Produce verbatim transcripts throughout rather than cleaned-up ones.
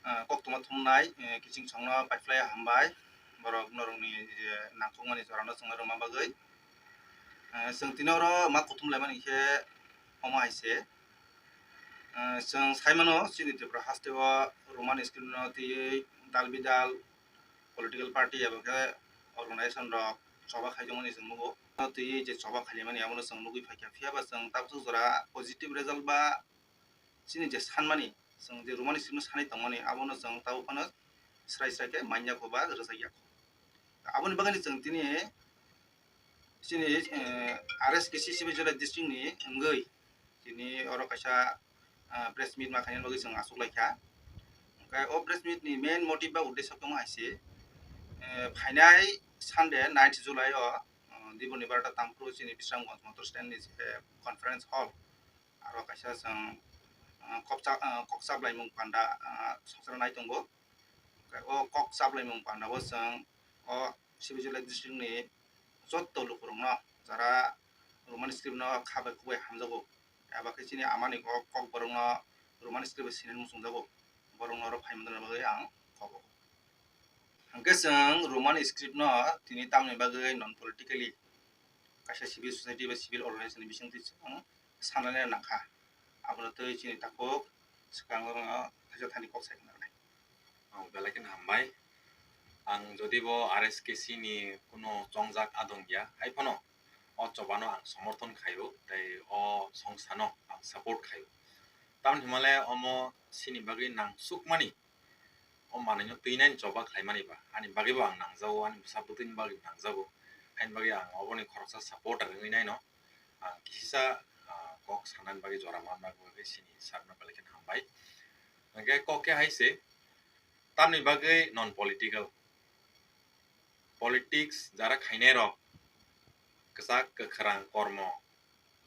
Ah, koktwma thumnai, eh, kiching songno paiphlai hambai. Borok norokni je nangkukmani jorano chwngno rwma bagwi. Eh, chwng tini oro ma kuthum laimani khe omo hai se. Eh, chwng saimano chini Tripura hasteo Roman script no twiwi dal bidal political party abo khe organization rok choba khaijokmani chwng nugo. Twiwi je choba khailaimani abono chwng nugwi phaikha. Phiya ba chwng tabuk jora positive result ba chini je sanmani, chwng je Roman script no sanwi tongmani, abono chwng tabuk phano srai srai khe manya kho ba rwjakya kho. Aboni bagwino chwng tini chini, eh, R S K C Sibijala district ni wngwi tini oro kaisa, ah, press meet ma khaina bagwi chwng achuk laikha. Hwnkhe o press meet ni main motive ba uddesho khe wng hai se, eh, phainai Sunday ninth July o, ah, Diboni barota tangphuru chini Bisramganj motor stand ni je conference hall, aro kaisa chwng, ah, kokcha-, ah, kok chaplaimung panda, ah, songchornai tongo. O kok chaplaimung panda o chwng o Sibijala district ni joto lukurokno jara Roman script no kha bai khuk bai hamjago, eba khe chini amani o kokborok no Roman script bai sinani muchungjago, borok no oro phai manna bagwi ang kobo. Hwnkhe chwng Roman script no tini tamni bagwi non politically kaisa civil society ba civil organization ni bisingtwi chwng sanani nangkha. Abono twi chini takhuk swkang oro thaisa thani kok sai khna rwnai. Ang belai kheno hambai. Ang jodi bo R S K C ni kuno chongjak adong ya, hai phano o choba no ang somorthon khaio, tei o songsa no ang support khaio. Tamni hwnmale omo chini bagwi nangsukmani, o manwi no twinani choba khlaimani ba, ani bagwi bo ang nangjago, ani bwsa bwtwini bagwi bo nangjago, haini bagwi ang oboni khoroksa supporter wngwi naino ang kisisa, ah, kok sanani bagwi jora manna bagwi chini sir no belai kheno hambai. Hwnkhe kok khe hai se, tamni bagwi non political, politics jara khainai rok, kwchak kwkhrang kormo,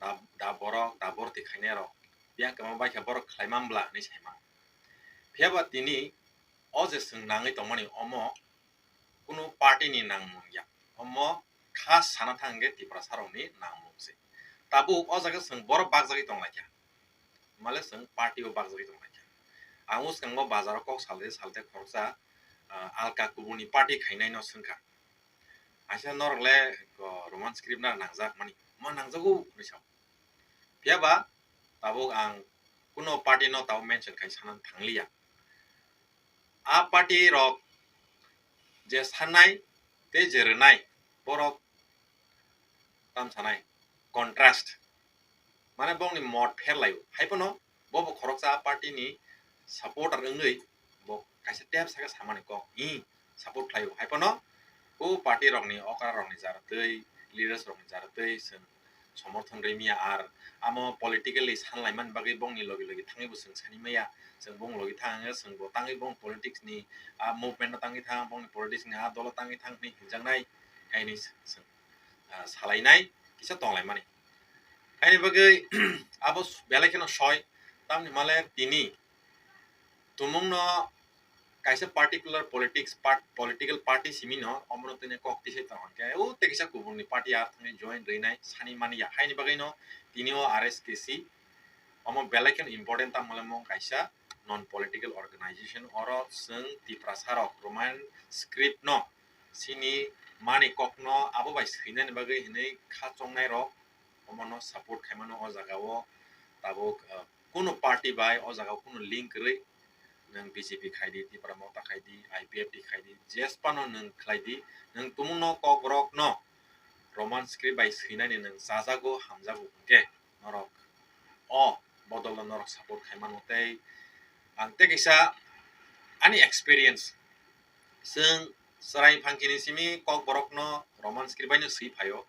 da, da borok, da borti khainai rok, biyang kwma bai khe borok khlai man bla hinwi sai mano. Phiya ba tini o je chwng nangwi tongmani omo kunu party ni nangmung ya, omo kha sana thang khe Tiprasa rok ni nangmung se. Tabuk o jaga chwng borok bakjagwi tong lai kha. Male chwng party o bakjagwi tong lai kha. Ang bwskango bazar o kok salte salte khoroksa, ah, alka kubuni party khainai no swngkha. Aisa norok le, oh, Roman script na nangjak mani. Ma nangjago hinwi sao. Phiya ba tabuk ang kuno party no tabuk mention khai sana thangliya. A party rok je sanai tei je rwnai borok tam sanai contrast, mane bongni mot pher laio. Hai phano bo bo khoroksa a party ni supporter wngwi bo kaisa tep saka samani kok, hi, support khlaio. Hai phano o party rokni okra rokni jaratwi, leaders rokni jaratwi chwng somorthon rwmya, ar amo politically sanlaimani bagwi bongni logi logi thangwi bo chwng sani maya, chwng bong logi thang, chwng bo tangwi bong politics ni a movement no tangwi thang, bongni politics ni a dolo tangwi thang hinwi hinjaknai, haini chwng, ah, salainai kisa tonglaimani. Haini bagwi abo belai kheno soi, tamni hwnmale tini tumungno kaisa particular politics part-, political party simi no omono tini kok tisai tong khe o tei kisa kubuni party ar thangwi join rwinai sani mani ya, haini bagwi no tini o R S K C omo belai kheno important, tamo le mong kaisa non political organization, oro chwng Tiprasa rok Roman script no sini mani kok no abo bai swinani bagwi hinwi kha chongnai rok omono support khaimano o jaga o tabuk, ah, kunu party bai o jaga o kunu link kwrwi, nwng B J P khai di, Tipra Motha khai di, I P F T khai di, jesphano nwng khlai di, nwng tumungno kokborokno Roman script bai swinani nwng chajago, hamjago hwnkhe norok o bodolno norok support khai mano. Tei ang tei kisa ani experience, chwng chwrai phangkini simi kokborokno Roman script baino swi phaio,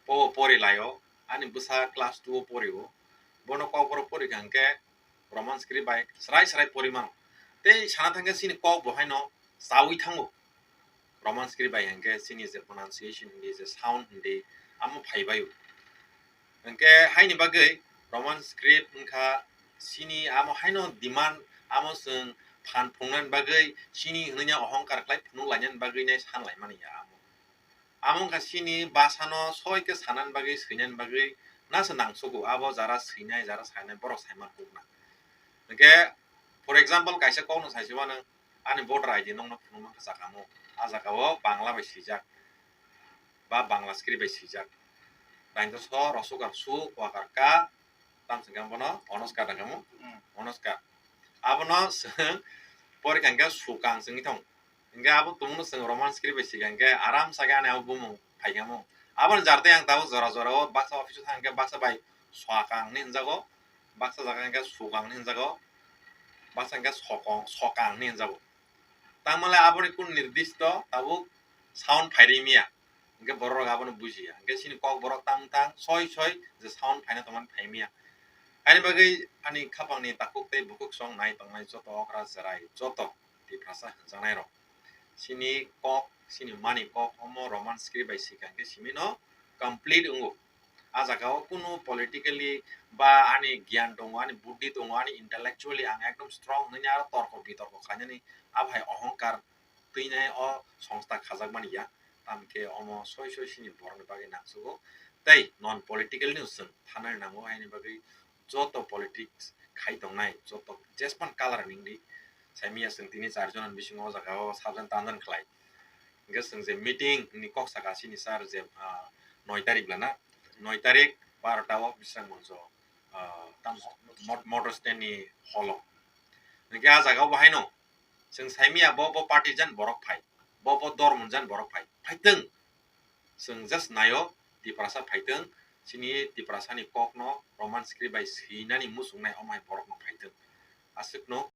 bo pori laio, ani bwsa class two o porio, bono kokborok pori kha hwnkhe Roman script bai srai srai pori mano. Tei sana thangkhe chini kok bo haino chaui thango. Roman script bai hwnkhe chini je pronunciation hindi, je sound hindi, amo phaibaio. Hwnkhe haini bagwi Roman script wngkha chini amo haino demand, amo chwng phan phungnani bagwi chini hwnwi ohongkar khlai phunuk lainani bagwi nai san laimani ya amo. Amo wngkha chini bwsano soi khe sanani bagwi, swinani bagwi nasa nangsugo. Abo jara swinai, jara sainai, borok saiman kukna. Hwnkhe For example, kaisa kokno saisima nwng ani voter I D nokno phunukma khe chakamo. A jagao Bangla bai swijak ba Bangla script bai swijak. Dainto so rosukar su, wakar ka, tam singkang bono onoskar dangkamo. Hmm. Onoskar. Abono chwng porikha hwnkhe sukang chwngwi thang. Hingke abo tongmano chwng Roman script bai sika hingke aram saka ani abo bumung phaikamo. Aboni jartai ang tabuk jora jora o baksa office o thang hingke baksa bai swakang ni hinjago, baksa jaga hingke sukang ni hinjago, baksa hingke sokong, sokang ni hinjago. Tangmale aboni kun nirdisto tabuk sound phairi miya. Hingke borok rok abono bujiya. Hingke chini kok borok tang tang soi soi je sound phaina tongmani phai miya. Ani bagwi ani khapang ni takhuk tei bukhuk song nai tongnai joto okra cherai joto Tiprasa hinjaknai rok. Chini kok, chini mani kok omo Roman script bai sika hingke simi no complete wngo. A jaga o kunu politically ba ani giyan tongo, ani buddhi tongo, ani intellectually ang ekdom strong hinwi aro torko bitorko khainani abo hai ohongkar twinai o songsta khajakmani ya. Tamkhe omo soi soi chini borokni bagwi nangsugo. Tei non political ni chwng thanani nango, haini bagwi joto politics khai tongnai, joto jespan color ni wngdi. Saimiya chwng tini char jona bisingo o jaga o sabjan tanjan khlai. Hingke chwng je meeting ni kok saka chini sir je, ah, noi tarik lana, noi tarik barota o Bisramganj o, ah, tam mo-, motor stand ni hall o. Hingke a jaga o bo haino chwng saimiya bo, bo party jan borok phai, bo, bo dormo jan borok phai, phaitwng. Chwng just naio, Tiprasa phaitwng, chini Tiprasa ni kokno Roman script bai swinani muchungnai omo hai borokno phaitwng. Aswkno